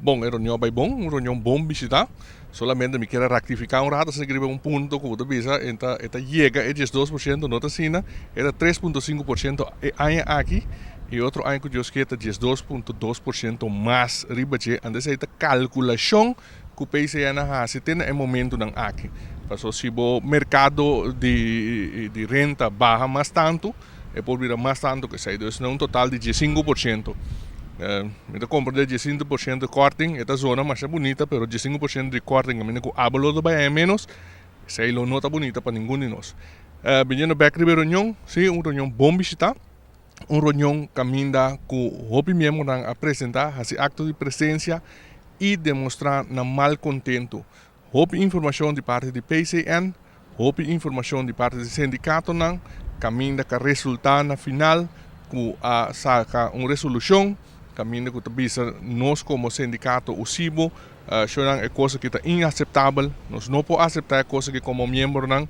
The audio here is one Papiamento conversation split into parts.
Bon, e reunion a bai bon, un reunion bon bishita. Solamente mi kier a rectifica un rato asina riba un punto cu bo ta bisa e ta e ta yega e 12%, no ta asina, e ta 3.5% e aña aki y otro aña cu Dios kier ta 12.2% mas riba dje. Anto esey ta calculacion cu PCN a haci te na e momentonan aki. Pasobra si bo mercado di di renta baha mas tanto, e por bira mas tanto cu esey. Dus na un total di 15%. Mi ta comprende 15% di korting, e ta zona masha bunita, pero 15% di korting caminda cu abo lo ta bay haña menos, esey lo no ta bunita pa ningun di nos. Biniendo bek riba e reunion, si, un reunion bon bishita, un reunion caminda cu hopi miembronan a presenta, haci acto di presencia y demostra nan malcontento. Hopi informacion di parti di PCN, hopi informacion di parti di sindicatonan caminda ca resulta na final cu a saca un resolucion caminda cu ta bisa nos como sindicato USIBO shonan e cos aki ta inaceptabel, nos no por acepta e cos aki como miembronan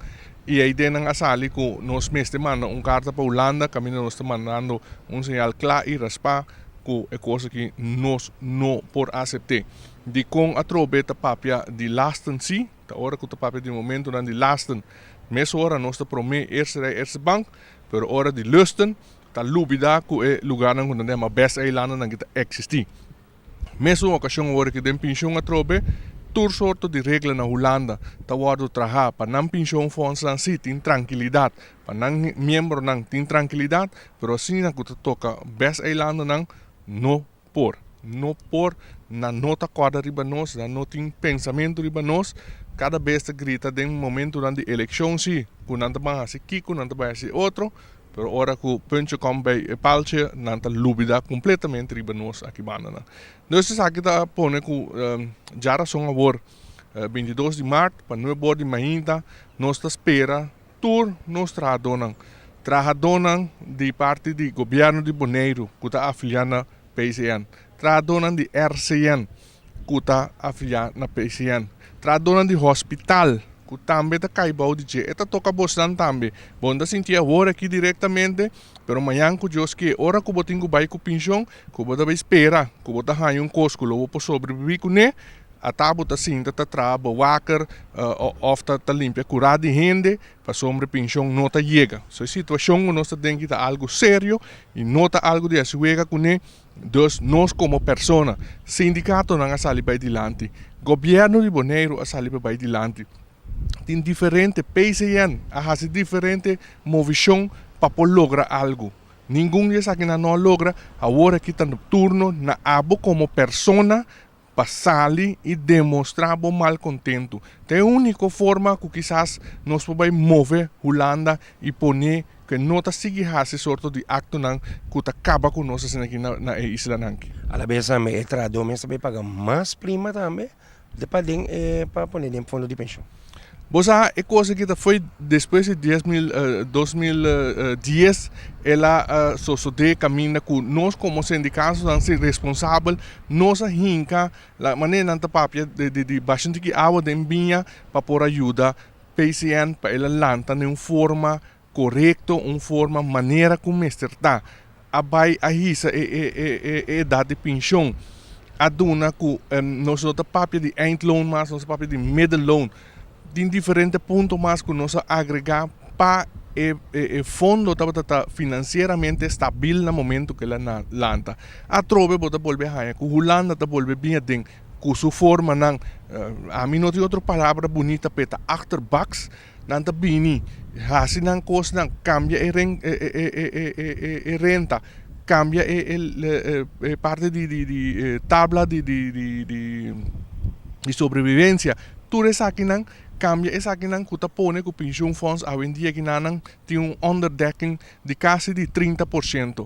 y ey den nan a sali cu nos mester manda un carta pa Hulanda caminda nos ta mandando un señal cla y raspa cu e cos aki nos no por acepte. Dikon atrobe ta papia di lasten? Sí, ta ora ku ta papia di momentunan di lasten. Mesora nos ta promé eerste rij, eerste bank, pero ora di lusten ta lubidá ku e lugarnan ku nan ta yama bes-eilandennan ki ta eksistí. Mesun okashon awor ki den pinshon atrobe, tur sorto di regla na Hulanda ta wòrdu trahá pa nan pinshonfondsnan sí tin trankilidat, pa nan miembronan tin trankilidat, pero asina ku ta toka bes-eilandennan no por. No por, nan no ta kòrda riba nos, nan no tin pensamentu riba nos. Kada bes ta grita den momentunan di elekshon si, ku nan ta ban hasi kiko, nan ta bai hasi otro, pero ora ku puntje kom bei e paaltje, nan ta lubida kompletamente riba nos aki bandanan. Dus esaki ta pone ku djarason awor, 22 di mart, pa nuebe or di mainta, nos ta spera Tur nos trahadónan, trahadónan di parti di gobièrnu di Boneiru ku ta afiliá na PCN, trahadónan di RCN ku ta afiliá na PCN, trahadónan di hospital ku tambe ta kai bou di dje, e ta toka bosnan tambe. Bo no ta sinti awor aki direktamente, pero mañan ku Dios ke, ora ku bo tin ku bai ku pinshon, ku bo ta bai spera ku bo ta haña un kos ku lo bo por sobrebibí kuné, Ata bo ta sinta ta traha bewaker of ta limpia kura di hende pasobra penshon no ta yega. So e situashon ku nos ta den aki ta algu serio i no ta algu di hasi wega kuné. Dus nos komo persona, sindikatonan a sali bai dilanti, gobièrnu di Boneiru a sali pa bai dilanti, tin diferente PCN a hasi diferente movishon pa por logra algu. Ningun di esakinan no a logra, awor aki ta turno na abo komo persona Pa sali i demostrá bo malkontentu. Ta e úniko forma ku kisas nos por bai move Hulanda i pone ku e no ta sigui hasi sorto di aktonan ku ta kaba ku nos asina aki na e islanan aki. Alabes tambe e trahadó mes ta bai paga mas prima tambe de pa den e pa pone den fondo di penshon. Bo sa e kos aki ta foi despues di 10 mil 2010 el a sosode kaminda ku nos komo sindikatonan si responsabel nos a hinka la manera nan ta papia di di basha un tiki awa den biña pa por a yuda PCN pa el a lanta den un forma korekto un forma manera ku mester ta a bai a hisa e e e e edat di penshon a duna ku nos no ta papia di eindloon mas nos ta papia di middelloon tin diferente punto mas ku nos a agrega pa e e fondo tabata ta finansieramente stabil na momento ku el a lanta atrobe bo ta bolbe haña ku Hulanda ta bolbe bin aden ku su formanan ami no tin otro palabra bunita p'e ta achterbaks. Nan ta bini hasi nan kosnan, kambia e e renta, kambia e e parti di di di tabla di di di di sobrevivencia. Tur esakinan kambia esakinan ku ta pone ku pensioenfonds awendia kinanan tin un onderdekking di kasi di 30%.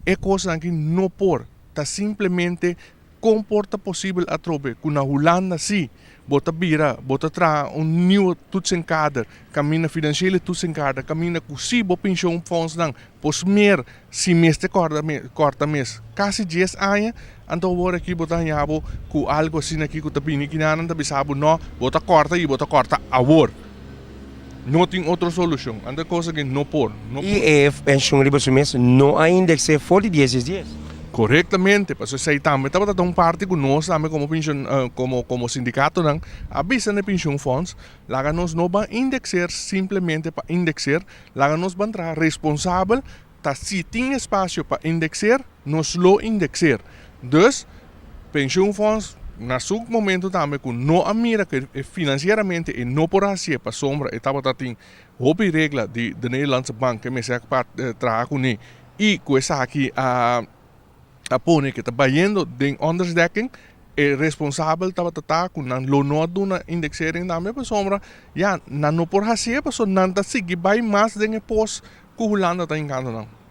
E kosnan aki no por ta simplemente Kon por ta posibel atrobe ku na Hulanda si bo ta bira, bo ta traha un nieuwe toetsenkader, kaminda financiële toetsenkader, kaminda ku si bo pensioenfondsnan por smer si mester kòrda kòrta mes kasi dies aña, anto awor aki bo ta haña bo ku algu asina aki ku ta bini kinanan ta bisa bo no, bo ta kòrta i bo ta kòrta awor. No tin otro solushon. Anto e kos aki no por, no por. I e penshun riba su mes no a indeks'é for di dies dies dies. Korektamente, pasobra esei tambe tabata ta un parti ku nos tambe komo penshon komo komo sindikatonan a bisa na e pensioenfonds, laga nos no ban indekseer simplemente pa indekseer, laga nos ban traha responsabel, ta si tin espasio pa indekseer, nos lo indekseer. Dus, pensioenfonds na su momento tambe ku no a mira ku e finansieramente e no por hasié pasobra e tabata tin hopi regla di de Nederlandse Bank ke mester a traha kuné i ku esaki a a pone ku ta bayendo den ondersdekking, e responsabel tabata ta ku nan lo no a duna indexering tambe pasobra ya nan no por hasié pasobra nan ta sigui bai mas den e pos ku Hulanda ta hinkando nan.